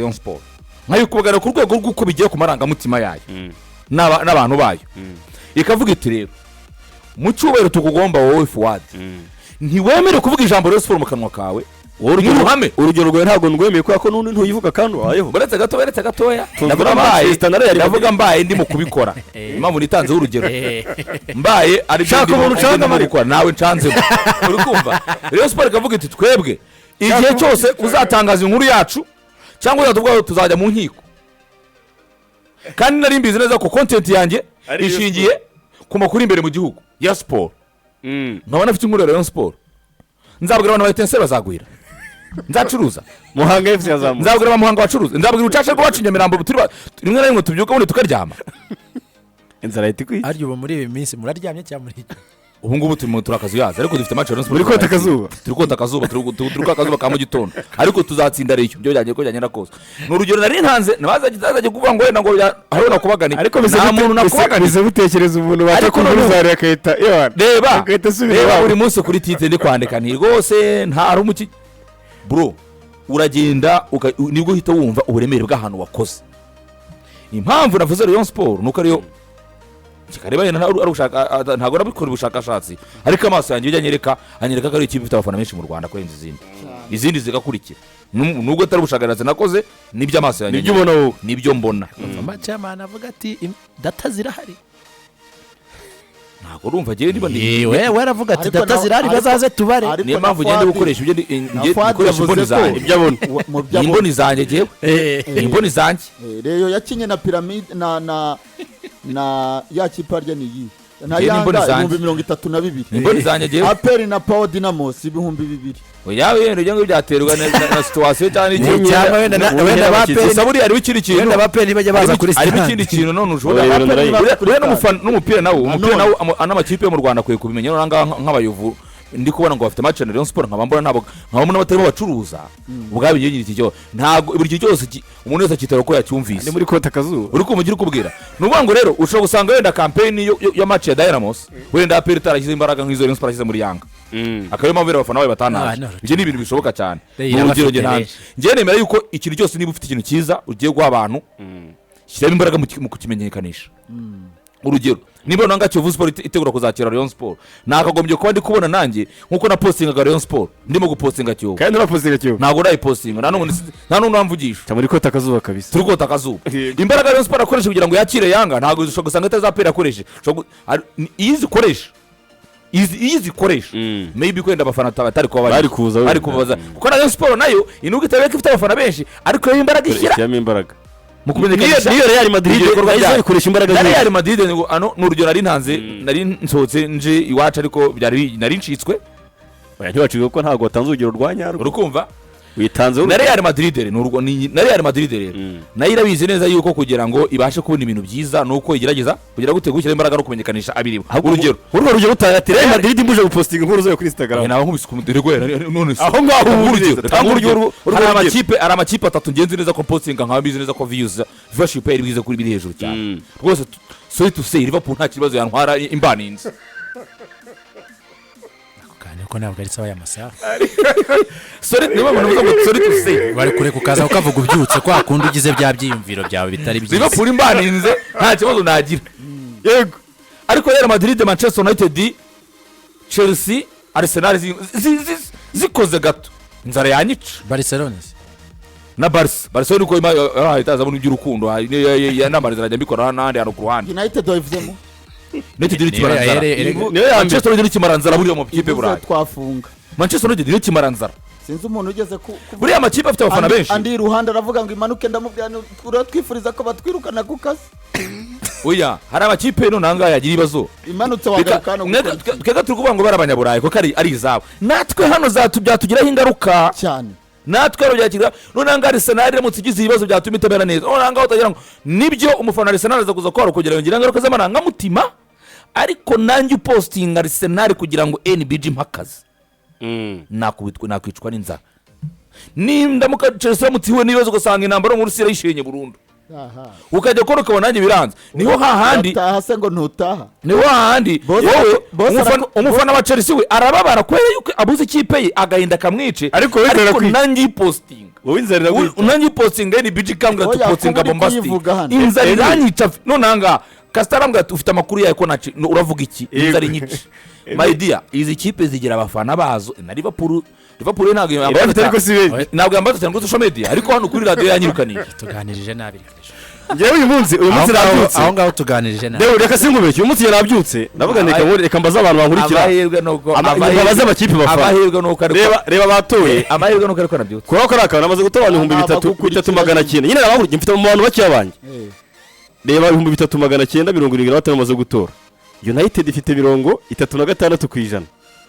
Rayon Sport, nkayikubaganira ku rwego rw'uko bigiye ku marangamutima yayo n'abantu bayo, ikavuga iti: "Rero mu cyubahiro tukugomba wowe Fuwadi, ntiwemere kuvuga ijambo Rayon Sport mu kanwa kawe Urugero ruhame." Urugero rwawe ntabwo ndwemeye, kubera ko n'undi ntuyivuga kandi ubayeho. Uretse gato, uretse gatoya. Tuvuga Ndavuga mbaye Manchester na Real ndavuga Madrid. mbaye ndimo kubikora, impamvu nitanzeho urugero, mbaye ari byo Shaka umuntu ucanga ndimo amari. gukora, nawe ncanzemo. Uri kumva, Rayon Sport ikavuga iti: "Twebwe igihe cyose uzatangaza inkuru yacu cyangwa uzatuvuga ngo tuzajya mu nkiko." Kandi nari mbizi neza ko content yanjye Ari Rayon. ishingiye ku makuru imbere mu gihugu ya siporo, nkabona afite inkuru ya Rayon Sport, nzabwira abantu ba Etincelles bazagwira, nzacuruza. Muhanga FC yazamutse. Nzabwira abamuhanga bacuruza, nzabwira urucaca rwacu Nyamirambo turi rimwe na rimwe tubyuka ubundi tukaryama. Inzara ihita ikwica. Arya ubu muri iyi minsi muraryamye cyangwa muri Ubu ngubu turimo turakazuyaza, ariko dufite match ya Rayon Sport. Muri kota akazuba. Turi kota akazuba, turi kota akazuba ka mu gitondo, ariko tuzatsinda Rayon byo byagiye ko byagenda kose. Ni urugero nari ntanze, ntibazajya kuvuga ngo wenda ngo hariho nakubaganiye. Ariko Nta muntu nakubaganiye. bize butekereza umuntu Ariko bata ku nkuru noneho za Rayon akahita yewana Reba, agahita asubira reba iwabo. Buri munsi kuri titre ndi kwandika nti rwose ntari umuki bro, uragenda nibwo uhita wumva uburemere bw'ahantu wakoze. Impamvu navuze Rayon Sport nuko ariyo kikareba yenda ari ntabwo nabikora ubushakashatsi, ariko amaso yanjye ujya anyereka ko ari ikipe ifite abafana benshi mu Rwanda kurenza izindi, izindi zigakurikira. Nubwo atari ubushakashatsi nakoze, nibyo amaso yanjye Nibyo ubona wowe. Nibyo mbona. Amacamana avuga ati: "Data zirahari." Ntabwo urumva njyewe niba ndi We aravuga ati: Ariko "Data zirahari, bazaze tubare." Ariko Niyo na mpamvu ngenda gukoresha ibyo na ngiye Fuad gukoresha yavuze imboni ko zanjye. Ibyo abona. Mu byo Ni abona. imboni zanjye njyewe, ni imboni zanjye. Rayon yakinye na Pyramide na ya kipe arya ni iyi na Njye ni imboni Yanga zanjye. 32,000. Ni imboni zanjye njyewe. APR na Power Dynamos 2000. Oya, wenda ibyo ngibyo byaterwa na situation cyangwa n'ikindi. Cyangwa wenda wenda ba APR Gusa buriya hariho ikindi kintu. Wenda ba APR ntibajya baza kuri Harimo stade. ikindi kintu none ushobora Oya, ibintu ndarayizi. Buriya n'umupira nawo, umupira Nanone. nawo n'amakipe yo mu Rwanda akwiye kubimenya. Noneho ngaha nk'abayovu ndi kubona ngo bafite match na Rayon Sport, nkaba mbona ntabwo, nkaba mbona batarimo bacuruza ubwabo. Ibyo ngibyo cyo ntabwo buri kintu cyose umuntu wese akitara uko yacyumvise. Ni muri kota akazuba. Uri kumva uri kubwira, ni ukuvuga ngo rero ushobora gusanga wenda campaign ya match ya Dynamos, wenda APR itarashyize imbaraga nk'izo Rayon Sport yashyize muri Yanga, akaba ariyo mpamvu rero abafana bayo batanaje. Ah, no. Ibyo ni ibintu bishoboka cyane. Rayon Ni urugero abafite njye ntanze. benshi. Njye nemera yuko ikintu cyose, niba ufite ikintu cyiza ugiye guha abantu, shyiramo imbaraga mu kukimenyekanisha. Urugero, niba nanga Kiyovu Sport itegura kuzakira Rayon Sport, nakagombye kuba ndi kubona nanjye nkuko na postingaga Rayon Sport ndimo gupostinga Kiyovu. Kandi urapostinga Kiyovu. Ntabwo urayipostinga, nta n'undi wamvugisha. Muri kota akazuba kabisa. Turi kota akazuba. Yego. Imbaraga Rayon Sport akoresha kugira ngo yakire Yanga, ntabwo ushobora gusanga atari za APR akoresha. Ushobora iyo izikoresha, iyo izikoresha, maybe kwenda abafana batari kuba Bari kuza bari wenda. kubaza, kuko na Rayon Sport nayo inubwo itabeka ifite abafana benshi, ariko yo imbaraga ishyira Ishyiramo imbaraga mu niyo kumenyekanisha niyo Real Madrid ibyo bikorwa nayo byayo. ikoresha imbaraga Na nyinshi. Real Madrid ano ni urugero nari ntanze, nari nsohotse nje iwacu, ariko byari nari ncitswe. Oya, ntiwacibwe kuko ntabwo watanze urugero rwa nyarwo. Urukumva Witanzeho. Na Real Madrid rero ni na Real Madrid rero nayo irabizi neza yuko kugira ngo ibashe kubona ibintu byiza nuko igerageza kugira gute? Gushyira imbaraga no kumenyekanisha abirimo. Urugero, Urwo rugero utanga ati Real Madrid imbuje gupostinga inkuru zayo kuri Instagram. Nawe nkubise ku mutwe none se Aho ngaho Reka ubu urugero, neza. reka Tanga urugero. urugero, urwo Hari rugero. amakipe atatu ngenzi neza ko postinga nkaba mbizi neza ko viewership yari bwize kuri biri hejuru cyane. Rwose sorry to say, Liverpool nta kibazo yantwara imbaninze. Kandi ko ntabwo ari sawa ya masaha. Sorry, niyo mpamvu navuze ngo sorry to say. Bari kureka ukaza ukavuga ubyutse kwa kundi ugize bya byiyumviro byawe bitari byiza. Liverpool imbaninze nta kibazo nagira. Yego. Ariko Real Madrid, Manchester United, Chelsea, Arsenal zikoze gato inzara yanyica. Barcelona se? Na Barca, Barcelona uko itazabona iby'urukundo yanamara zirajya mbikora n'ahandi hantu ku ruhande. United wayivuzemo. United iri Niyo kimaranzara. Niyo ya mbere. Manchester United iri kimaranzara buriya mu kipe Ivuze Burayi. Twafunga. Manchester United iri kimaranzara. Sinzi umuntu ugeze ku Buriya amakipe afite abafana benshi. Andi iruhande aravuga ngo imanuke, ndamubwira nti uratwifuriza ko batwirukana ku kazi. Oya, hari amakipe none ahangaha yagira ibibazo. Imanutse wagaruka hano gukora iki? Twebwe turi kuvuga ngo bari abanyaburayi kuko ari izabo, natwe hano byatugiraho ingaruka. Cyane. Natwe hano byakira. None ahangaha Arsenal iramutse igize ibibazo byatuma itamera neza, none ahangaha utagira ngo nibyo umufana wa Arsenal aza kuza kwara kugira ngo ngire ingaruka z'amarangamutima, ariko nanjye upostinga Arsenal kugira ngo NBG mpakaze, nakubitwa, nakwicwa n'inzara. Nindamuka Chelsea iramutse ihuye n'ibibazo, ugasanga intambara yo mu Burusiya irayishenye burundu. Aha. Ukajya ukora ukabona nanjye biranze, niho hahandi. Utaha se ngo ntutaha? Niho hahandi. Wowe umufana wa Chelsea we arababara kubera yuko abuze ikipe ye, agahinda kamwice. Ariko wowe inzara Ariko irakwica. nanjye ipostinga. Wowe inzara iragwica. Nanjye ipostinga ni biji kambwira ati Oya, postinga kuba uri bombastic. kuyivuga hano. Inzara iranyica. None ahangaha Kasita arambwira ati ufite amakuru yayo ko naci no, uravuga iki? Yego. Inzara inyica, my dear. Izi kipe zigira abafana bazo na Liverpool. Liverpool yo ntabwo yambaza Irabafite ariko si benshi. ntabwo yambaza cyane kuri social media, ariko hano kuri radiyo yanyirukaniye. Tuganirije nabi reka. Ngewe uyu munsi Aho ngaho- nabyutse. Aho ngaho tuganirije nabi. Dewe, reka sinkubeshye, uyu munsi nabyutse ndavuga nti reka mbaze abantu bankurikira. Amahirwe nuko Mbabaze amakipe bafana. Amahirwe nuko ariko Reba batoye. Amahirwe nuko ariko nabyutse. Kuba kuri aka namaze gutora abantu ibihumbi Aba bitatu bagukurikira bitatu magana nyine. cyenda nyine nabakurikiye, mfite mu bantu bakeya banjye. Reba, 3975 bamaze gutora. United ifite 36%,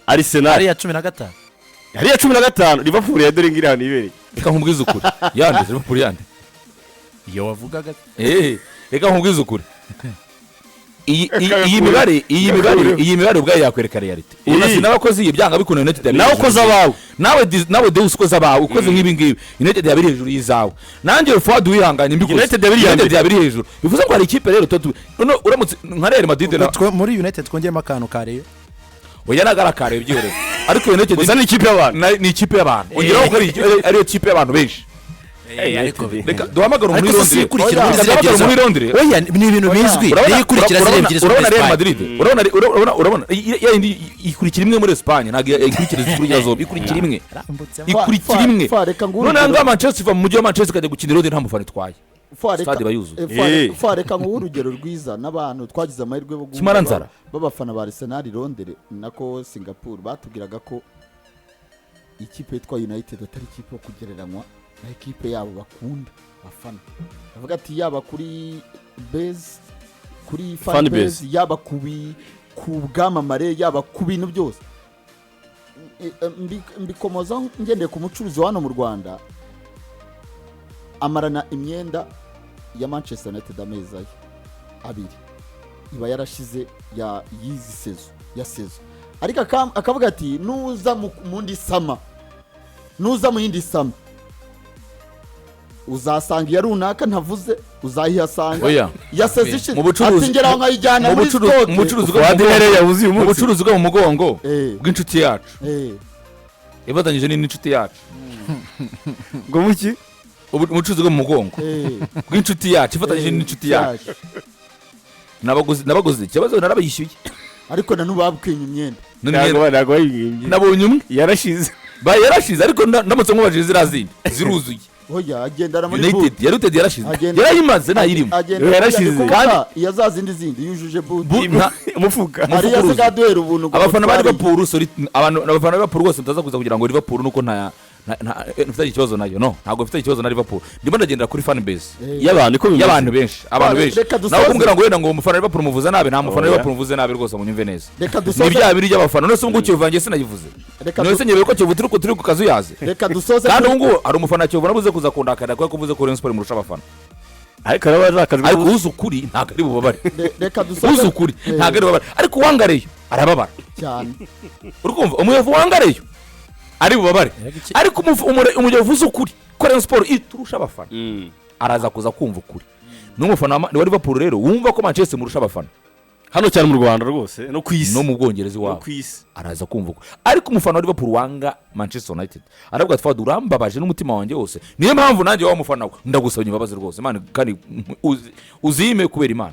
Arsenal Ariya 15. Hariya 15. Liverpool ya dore ngira ahantu ibereye. Reka nkubwize ukuri, yande Liverpool yande? Iyo wavugaga. Reka nkubwize ukuri, iyi mibare ubwayo yakwereka reality. Ubu n'abakozi iyi byanga bikunda United yabiri Nawe hejuru. ukoze abawe. Nawe Deus ukoze abawe, ukoze nk'ibi ngibi, United yabiri hejuru y'izawe. Nanjye Fuad wihanganye mbikoze. United yabiri iya United mbere. yabiri hejuru, bivuze ngo hari ikipe rero none uramutse nka Real Madrid na Muri United twongeremo akantu ka Rayon. Oya, ntabwo ari akare, byihorere, ariko United Gusa ni ikipe y'abantu. Ni ikipe y'abantu, ongeraho ko ariyo kipe y'abantu benshi. Ariko Reka duhamagare umuntu Ariko muri si Londres. ikurikira Reka muri ziriya duhamagare ebyiri muri Londres. Oya, ni ibintu bizwi. Niyo ikurikira ziriya ebyiri zo muri Urabona Real Espagne. Madrid, urabona ya yindi ikurikira imwe muri Espagne, ntabwo ikurikira zikurikira zombi, ikurikira imwe, ikurikira imwe. Fa, reka nguhe None urugero. ngaha Manchester, iva mu mujyi wa Manchester ikajya gukina i Londres, nta mufana itwaye. Fa, reka- Stade iba yuzuye. Fa, reka nguhe urugero rwiza n'abantu twagize amahirwe yo guhura Kimaranzara. b'abafana ba Arsenal i Londres, nako Singapore, batubwiraga ko ikipe yitwa United atari ikipe yo kugereranywa na ekipe yabo bakunda bafana. Bavuga ati yaba kuri base, kuri fan Fan base, base. yaba ku bwamamare, yaba ku bintu byose. Mbikomozaho ngendeye ku mucuruzi wa hano mu Rwanda, amarana imyenda ya Manchester United amezi aye abiri iba yarashize ya yizi saison ya saison, ariko akavuga ati nuza mu ndi summer, nuza mu yindi summer uzasanga iya runaka ntavuze, uzayihasanga Oya. ya saison ishize. Mu bucuruzi Ati ngeraho nkayijyana mu muri bucuruzi stock. mu bucuruzi bwo mu Fuad mugongo Here yabuze uyu mu munsi. bucuruzi bwo mu mugongo bw'inshuti yacu ifatanyije n'inshuti yacu. Ngo muki? Mu bucuruzi bwo mu mugongo bw'inshuti yacu ifatanyije n'inshuti yacu, nabaguze ikibazo, narabayishyuye. Ariko na n'ubu babwiye imyenda. None Ntabwo bayibwiye. Nabonye umwe. Yarashize. Ba yarashize, ariko ndamutse nkubajije ziriya zindi ziruzuye. Oya, agendana muri United boot. ya United yarashize. Yarayimaze, ntayirimo. Agenda Yarashize. kandi iya za zindi zindi yujuje boot. Umufuka. Hariya Umufuka. asigaye ubuntu ngo Abafana ba mutware. Liverpool, sorry, abantu abafana ba Liverpool rwose mutaza kuza kugira ngo Liverpool nuko nta mfitanye ikibazo nayo. No, ntabwo mfitanye ikibazo na Liverpool, ndimo ndagendera kuri fan base Y'abantu uko bimeze. Y'abantu benshi, abantu Reka benshi. dusoze. Nawe kumbwira ngo wenda ngo umufana wa Liverpool muvuze nabi, nta mufana wa Oya. Liverpool muvuze nabi rwose, munyumve neza. Reka Ni dusoze. bya biri by'abafana. None se ubu ngubu Kiyovu yanjye sinayivuze? Reka None se nyebewe ko Kiyovu turi ku kazu yaze? Reka dusoze. Kandi ubu ngubu hari umufana wa Kiyovu nabuze kuza kundakarira kubera ko mvuze ko Rayon Sport imurusha abafana. Ariko araba arakajwe. Ariko uzi ukuri ntabwo ari bubabare. Reka dusoze. Uzi ukuri ntabwo ari bubabare, ariko uwangareyo arababara. Cyane. Uri kumva, umuyovu wangareyo ari bubabare, ariko umuyovu uzi ukuri ko Rayon Sport iturusha abafana araza kuza kumva ukuri. N'umufana wa Liverpool rero wumva ko Manchester imurusha abafana Hano cyane mu Rwanda rwose, no ku isi. No mu Bwongereza No iwabo ku isi. araza kumva ukuri. Ariko umufana wa Liverpool wanga Manchester United aravuga ati Fadu urambabaje n'umutima wanjye wose, niyo mpamvu nanjye waba umufana we ndagusabye imbabazi rwose Imana, kandi uzime kubera Imana.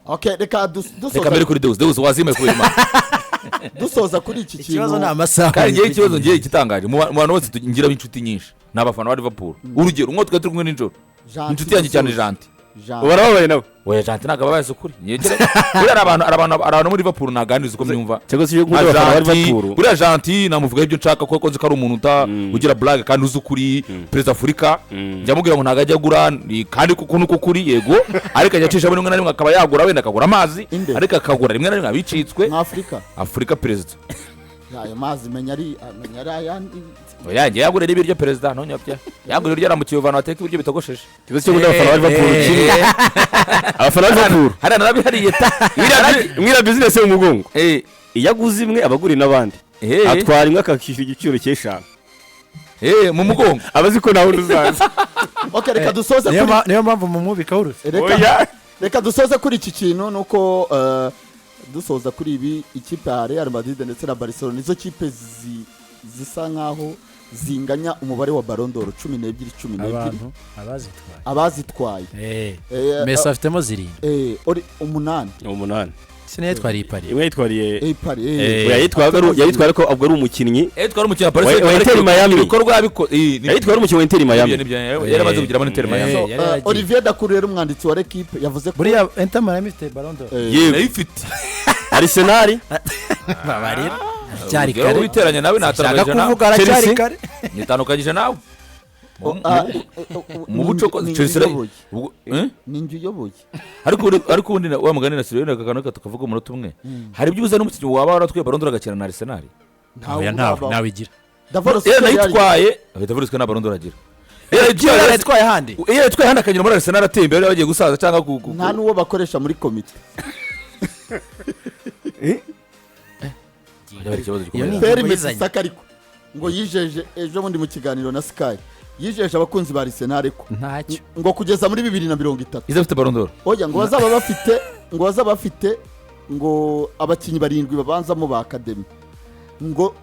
Okay, reka Reka dusoza. mbere kuri Deus. Deus, wazime kubera Imana. Dusoza kuri iki Ikibazo kintu. ni amasaha. Kandi ngewe ikibazo ngewe igitangaje mu bantu bose ngira inshuti nyinshi ni abafana ba Liverpool. Urugero umwe twari turi kumwe nijoro, Gentil. inshuti yanjye cyane, Janti. Gentil. Barababaye nawe. Oya, Janti ntabwo aba bazi ukuri. Buriya hari abantu muri Liverpool ntaganiriza uko mbyumva. Cyangwa se iyo nkunda Nka abafana ba Gentil, Liverpool. buriya Janti namuvugaho ibyo nshaka kuko nzi ko ari umuntu ugira blague kandi uzi ukuri, perezida Afurika. Njya mubwira ngo ntabwo ajya agura kandi kuko nuko ukuri yego, ariko ajya acishamo rimwe na rimwe akaba yagura, wenda akagura amazi. Inde? Ariko akagura rimwe na rimwe abicitswe. Mu Afurika. Afurika perezida. Ayo mazi menya ari ayandi. Oya, njye yagurira ibiryo perezida, ntunyobye, yagurira ibiryo aramukiye abantu bateka ibiryo bitogosheje. Ikibazo cyo nkunda abafana ba Liverpool kimwe, abafana ba Liverpool Hariya narabihariye ta. Mwira business yo mu mugongo, iyo aguze imwe aba agura n'abandi. Atwara imwe akakishyura igiciro cy'eshanu. Mu mugongo. Abazi ko nawe uzaza. Okay, reka dusoze Niyo kuri niyo mpamvu mumubikaho uruse. Reka Oya. reka dusoze kuri iki kintu, nuko dusoza kuri ibi, ikipe ya Real Madrid ndetse na Barcelona nizo kipe zisa nkaho zinganya umubare wa Ballon d'Or, 12 12. Abantu abazitwaye. Abazitwaye. Messi afitemo 7. 8. Ni 8. Siniyo yitwariye Paris. Imwe yitwariye Paris. Oya, yayitwaye ariko ubwo ari umukinnyi Twari umukinnyi wa Paris wa Inter Miami. Ibikorwa yabiko Yayitwaye ari umukinnyi wa Inter Miami. Nibyo, yari amaze kugira muri Inter Miami. So, Yari yaragiye. Olivier Dacour rero, umwanditsi wa L'Equipe, yavuze ko Buriya Inter Miami ifite Ballon d'Or. Yego. Nayifite. Arsenal. Babarira cyari Urugero kare. witeranya nawe Shaka natandukanyije nawe. kuvuga aracyari Chelsea. kare. Nitandukanyije nawe mu ni buco ko ni Chelsea njye uyoboye. Eh? Ni njye uyoboye. Ariko ubundi wa mugani na Siriyo aka kantu tukavuga umunota umwe, hari ibyo ubuze n'umukinnyi waba waratwaye Ballon d'Or agakina na Arsenal. Ntawe Oya, ntawe urabaho. ntawe igira. Davor Iyo Suker nayitwaye ahita avuga nta Ballon d'Or agira. Iyo Iyo yayitwaye ahandi. Iyo yayitwaye ahandi akanyura muri Arsenal atembera, yari bagiye gusaza cyangwa Nta n'uwo bakoresha muri komite. Hari ikibazo Iyo gikomeye. ni Peri ingingo yizanye. Messi ariko ngo yijeje ejo bundi mu kiganiro na Sky, yijeje abakunzi ba Arsenal ko Ntacyo. ngo kugeza muri 2030 Iza afite Ballon d'Or. Oya, ngo bazaba bafite ngo abakinnyi barindwi babanzamo ba academy, ngo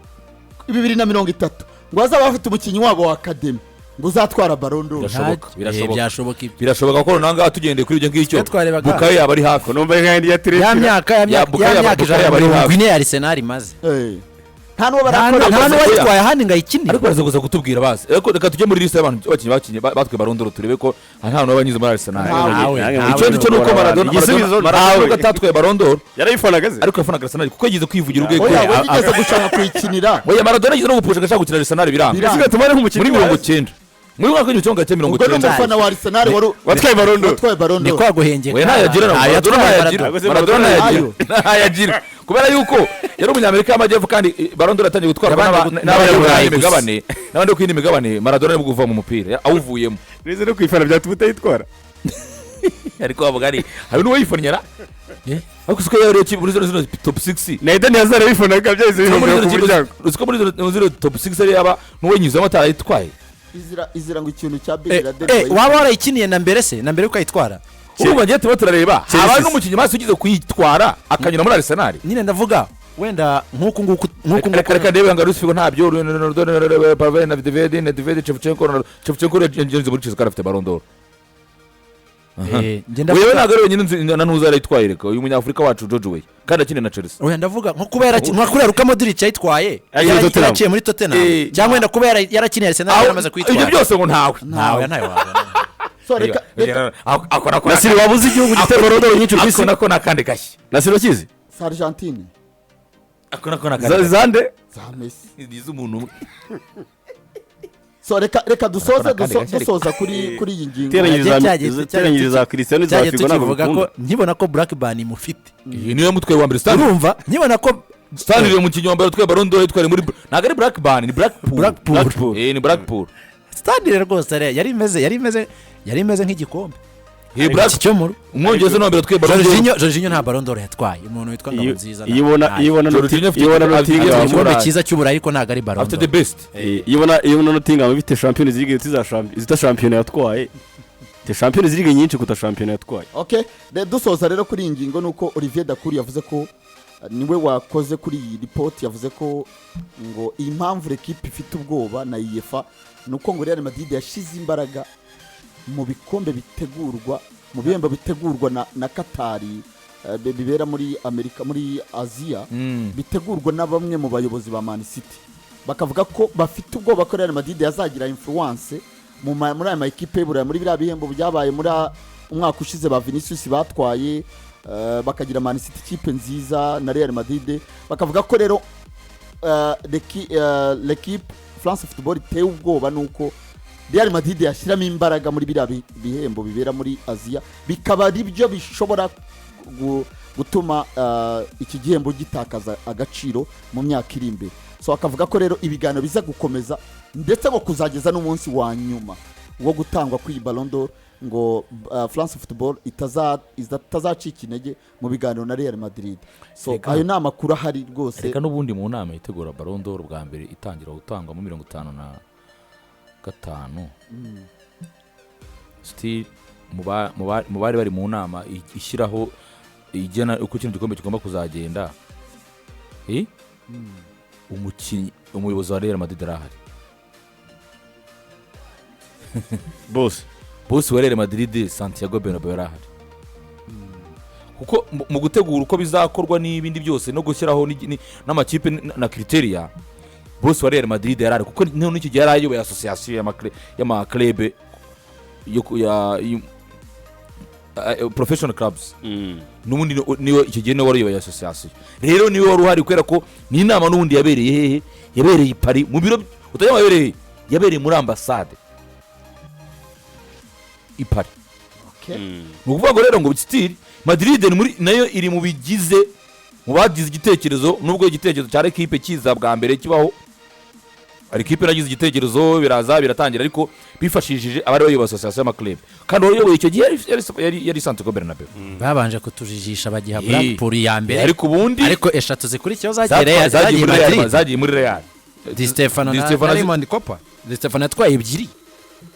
2030 ngo bazaba bafite umukinnyi wabo wa academy ngo uzatwara Ballon d'Or. Birashoboka, Ntacyo. birashoboka. Byashoboka ibyo. Birashoboka ko noneho ngaha tugendeye kuri ibyo ngibyo, Twe twarebaga. Bukayo yaba ari hafi. Numva nk'ayandi ya Ya Tirefira. myaka ya myaka Bukayo ya myaka Bukayo ijana yaba ari mirongo hafi. ine ya Arsenal imaze. Nta n'uwo Nta barakoresha. nta n'uwayitwaye ahandi ngo ayikinire. Ariko baraza kuza kutubwira bazi, ariko reka tujye muri liste y'abantu bakinnyi bakinnye batwaye Ballon d'Or, turebe ko nta hantu baba muri Arsenal. Ntawe. Ntawe, ntawe. Icyo ngicyo ni uko Maradona Igisubizo Maradona ntawe. nubwo atatwaye Ballon d'Or, Yarayifanaga ze. ariko yafanaga Arsenal kuko yigeze kwivugira ubwe. Oya, we yigeze gushaka kuyikinira. Oya, Maradona yigeze no gupusha agashaka gukina Arsenal biranga. Biranga. Ese gatuma ari nk'umukinnyi Muri 90, muri mwaka w'1990. Ubwo ni umufana wa Arsenal wari watwaye Ballon d'Or. watwaye Ballon Ni d'Or. kwa guhengeka. Oya, ntayagira na Ntayo Maradona yatwaye. ntayagira. Maradona. Maradona ntayagira. Ayo. Ntayagira kubera yuko yari umunyamerika y'amajyepfo, kandi Ballon d'Or yatangiye gutwarwa Yabanje n'abandi bo ku n'abanyaburayi yindi gusa. migabane, n'abandi bo ku yindi migabane. Maradona arimo kuva mu mupira awuvuyemo. Nize no kwifana byatuma utayitwara. Ariko wavuga ari hari n'uwayifannyara. Eh? Ariko siko yari muri zino top 6. Na Eden Hazard yayifanaga, byahise bihumira ku muryango. Uziko muri zino top 6 ari yaba n'uwayinyuzemo atarayitwaye. Izira ngo ikintu cya Bin Laden Waba warayikiniye na mbere se, na mbere yuko ayitwara? Urumva ngiye turimo turareba Chelsea. haba n'umukinnyi maso ugize kuyitwara akanyura muri Arsenal. Nyine ndavuga wenda nk'uku nguku nk'uku Reka nguku. reka ndebe ngo Luis Figo ntabyo, Ronaldo, Pavard na Nedved, Nedved, Shevchenko, Shevchenko yageze muri Chelsea kandi afite Ballon d'Or. Njye Uyu ndavuga ntabwo ari wenyine nzi na ntuza yarayitwaye, reka uyu munyafurika wacu George Weah kandi akina na Chelsea. Oya, ndavuga nko kuba nka kuriya Luka Modric yayitwaye Yagiye Tottenham. yaraciye muri Tottenham, cyangwa wenda kuba yarakiniye Arsenal yaramaze kuyitwara. Ibyo byose ngo ntawe. Ntawe, ntawe wabona. So reka reka Akora akora. Nasiri, waba uzi igihugu gifite Ballon d'Or nyinshi ku isi? Ako nako nakandi gashya. Nasiri, wakizi? Za Argentine. Ako nako nakandi gashya. Zande. Za Messi. Ni iz'umuntu umwe. So reka reka dusoze Akora akandi gashya ariko. dusoza kuri iyi ngingo. Teranyiriza Cristiano za Cyagiye Figo ntabwo tukivuga ko bikunda. nkibona ko Blackburn imufite. Iyi niyo mutwe wa mbere Stanley. Urumva nkibona ko Stanley ni umukinnyi wa mbere utwaye Ballon d'Or yitwaye muri, ntabwo ari Blackburn, ni Blackpool. Blackpool. Blackpool. Ni Blackpool. Stanley rwose yari imeze nk'igikombe Black iki cyo mu Umwongereza ni uwa mbere utwaye Ballon d'Or. Jorginho nta Ballon d'Or yatwaye, umuntu witwa Ngabonziza Iyo ubona iyo ubona Jorginho afite iyo ubona afite Nottingham igikombe Burayi. cyiza cy'Uburayi, ariko ntabwo ari Ballon Afite the d'Or. best. Iyo ubona Nottingham ifite Champions League zita shampiyona yatwaye, ifite Champions League nyinshi kuruta shampiyona yatwaye. Okay, dusoza rero kuri iyi ngingo, nuko Olivier Dacour yavuze ko niwe wakoze kuri iyi report, yavuze ko ngo impamvu L'Equipe ifite ubwoba na UEFA ni uko ngo Real Madrid yashize imbaraga mu bikombe bitegurwa, mu bihembo bitegurwa na Katari, bibera muri Amerika, muri Aziya, bitegurwa na bamwe mu bayobozi ba Man City, bakavuga ko bafite ubwoba ko Real Madrid yazagira influence muri aya ma ekipe y'Uburayi, muri biriya bihembo byabaye muri umwaka ushize ba Vinicius batwaye, bakagira Man City ikipe nziza na Real Madrid. Bakavuga ko rero L'Equipe, France Football iteye ubwoba nuko Real Madrid yashyiramo imbaraga muri biriya bihembo bibera muri Aziya, bikaba ari byo bishobora gutuma iki gihembo gitakaza agaciro mu myaka iri imbere. So akavuga ko rero ibiganiro biza gukomeza, ndetse ngo kuzageza n'umunsi wa nyuma wo gutangwa kw'iyi Ballon d'Or, ngo France Football itazacika intege mu biganiro na Real Madrid. So ayo ni amakuru ahari rwose. Reka n'ubundi mu nama itegura Ballon d'Or bwa mbere itangira gutangwa muri mirongo itanu na gatanu still mu bari bari mu nama ishyiraho igena uko kino gikombe kigomba kuzagenda, umukinnyi, umuyobozi wa Real Madrid arahari. Bose. Boss wa Real Madrid, Santiago Bernabeu, yarahari, kuko mu gutegura uko bizakorwa n'ibindi byose no gushyiraho n'amakipe na criteria, boss wa Real Madrid yarahari, kuko n'icyo gihe yari ayoboye association y'amaklebe yo ku- ya professional clubs. N'ubundi niwe icyo gihe niwe wari uyoboye association. Rero niwe wari uhari, kubera ko ni inama n'ubundi yabereye hehe? Yabereye i Paris mu biro, utajya ngo yabereye, yabereye muri ambasade i Paris. Ni ukuvuga ngo rero ngo still Madrid ni muri nayo iri mu bigize, mu bagize igitekerezo, nubwo igitekerezo cya ekipe kiza bwa mbere kibaho, hari ekipe nagize igitekerezo, biraza biratangira, ariko bifashishije abari bayoboye association y'amaklebe, kandi uwari uyoboye icyo gihe yari Santiago Bernabeu. Babanje kutujijisha bagiha Blackpool ya mbere, ariko ubundi ariko eshatu zikurikiyeho zagiye zagiye zagiye muri Real, Madrid. Zagiye muri Real. Di Stefano Di na Stefano na Raymond Kopa. Di Stefano yatwaye ebyiri,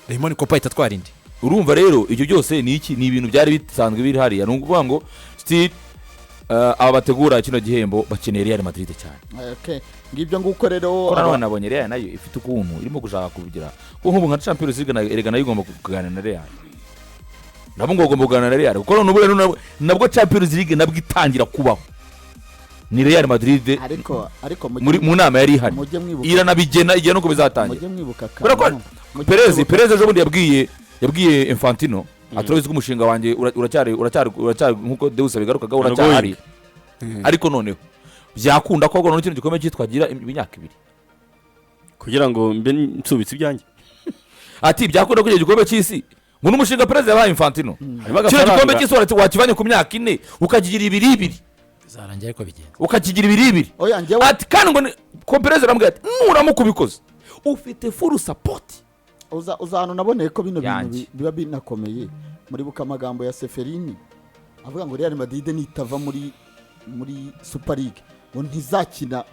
Raymond Kopa ahita atwara indi. Urumva rero ibyo byose ni iki? Ni ibintu byari bisanzwe biri hariya. Ni ukuvuga ngo still aba bategura kino gihembo bakeneye Real Madrid cyane. Okay. Ngibyo nguko rero. Ko nanone nabonye Real nayo ifite ukuntu irimo gushaka kubigira, kuko nk'ubu nka Champions League erega nayo igomba kuganira na Real, nabo ngo bagomba kuganira na Real, kuko none ubu rero nabwo Champions League nabwo itangira kubaho ni Real Madrid. Ariko muri mu nama yari ihari mujye mwibuka iranabigena igihe nuko bizatangira. Mujye mwibuka Kubera ko akantu. Mujye Perez mwibuka- Perez ejo bundi yabwiye Infantino ati: "Urabizi ko umushinga wanjye uracyari nkuko Deus abigarukaga, uracyahari, ariko noneho byakunda ko noneho kino gikombe cyitwagira imyaka 2." Kugira ngo mbe nsubitse ibyanjye. Ati byakunda ko icyo gikombe cy'isi, ngo n'umushinga Perezida yabaye Infantino, Harimo kino agafaranga. gikombe cy'isi wakivanye ku myaka 4 ukakigira ibiri ibiri. Bizarangira ariko bigenze. Ukakigira ibiri ibiri. Oya, njyewe Ati kandi ngo ko Perezida aramubwira ati: "Nuramuka ubikoze ufite full support." Uza ahantu naboneye ko bino bintu Yanjye. biba binakomeye. Muribuka amagambo ya Ceferin avuga ngo Real Madrid nitava muri Super League ngo ntizakina,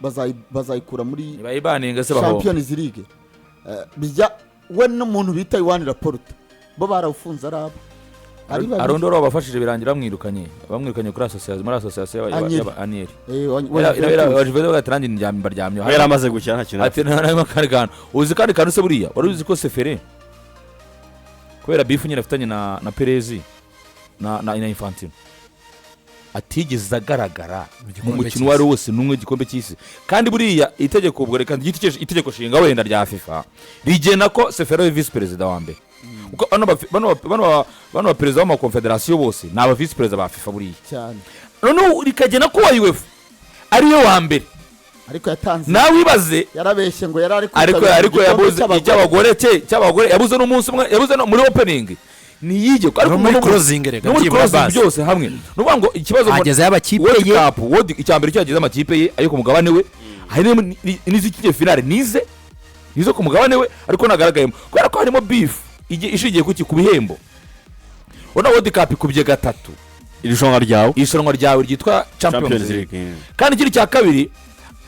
bazayikura muri ntibayibaninga se bahomba. Champions League. Bijya we n'umuntu bita Joan Laporta, bo barawufunze ari abo ari babiri. Arondo wabafashije birangira bamwirukanye kuri association, muri association Agnelli. y'aba Agnelli. Wa Juventus. Ati nanjye mbaryamye. We yari amaze gukina, nta kintu. Ati nta akandi kantu uzi, kandi kantu se buriya wari uzi ko Ceferin, kubera beef nyine afitanye na Perez na Infantino, atigeze agaragara Mu mu gikombe mukino uwo ari wo wose n'umwe w'igikombe cy'isi? Kandi buriya itegeko, ubwo reka ryite itegeko nshinga wenda rya FIFA, rigena ko Ceferin ari visi perezida wa mbere, kuko bano baperezida b'amakonfederasiyo bose ni aba visi perezida ba FIFA buriya. Cyane. Noneho rikagena ko wa UEFA ariyo wa mbere. Ariko yatanze Nawe ibaze. Yarabeshye ngo yari ari Ariko kwitabira ariko igikombe yabuze cy'abagore. icy'abagore cye, cy'abagore yabuze n'umunsi umwe, yabuze no muri opening ntiyige, ariko No muri muri closing rega, no muri byibura closing basi. byose hamwe. Ni ukuvuga ngo ikibazo Hagezeyo amakipe World ye. Cup, World icya mbere cyageze amakipe ye ayo ku mugabane we, hari n'izikiye finale nize nizo ku mugabane we, ariko ntagaragayemo kubera ko harimo beef ishingiye ku bihembo. Urabona World Cup ikubye gatatu irushanwa ryawe. Irushanwa ryawe ryitwa Champions Champions League. League. Kandi ikindi cya kabiri,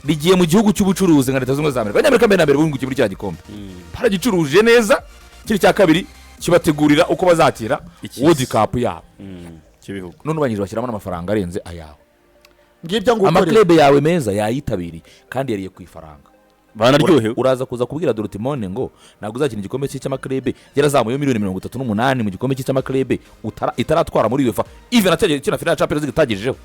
rigiye mu gihugu cy'ubucuruzi nka Leta Zunze Ubumwe za Amerika. Abanyamerika mbere na mbere bungukiye muri kiriya gikombe, baragicuruje neza. Ikindi cya kabiri, kibategurira uko bazakira Icy'isi. World Cup yabo. Cy'ibihugu. None ubangije bashyiramo n'amafaranga arenze ayawe. Ngibyo nguko rero. Amaklebe yawe meza yayitabiriye kandi yariye ku ifaranga. Banaryohewe. Uraza kuza kubwira Dortmund ngo ntabwo uzakina igikombe cy'amaklebe yarazamuye miliyoni 38 mu gikombe cy'amaklebe itaratwara muri UEFA, even atagera kina finale ya Champions League itagejejeho.